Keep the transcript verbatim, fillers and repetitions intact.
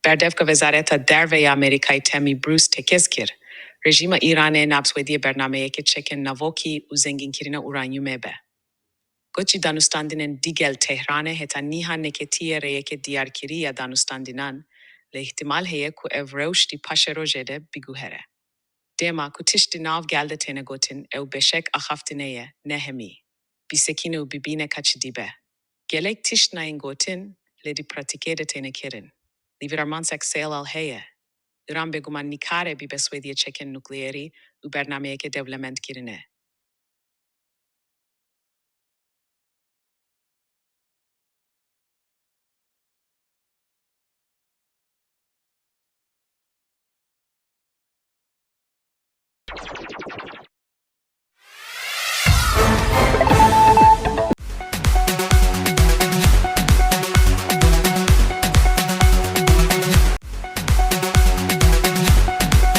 Berdevka Wezareta Derve ya Amerîkayê Tammy Bruce tekez kir, rejîma Îranê nav Swêdiyê bernameyeke çekên navokî û zengînkirina uranyumê be. Got jî danûstandinên digel Tehranê heta niha neketiye rêyeke diyarkirî ya danûstandinan, lê îhtîmal heye ku ev rewş di paşerojê de biguhere. Dema ku tişt di nav gel de têne gotin, ew beşek axaftinê ye, ne hemî. Bisekine û bibîne ka çi dîbe. Gelek tişt nayên gotin, lê di pratîkê de têne kirin. Li vî re mansek sêlal heye. Îran bêguman nikare bibe Swêdiyê çekên nukleerî û bernameyeke dewlemendkirinê.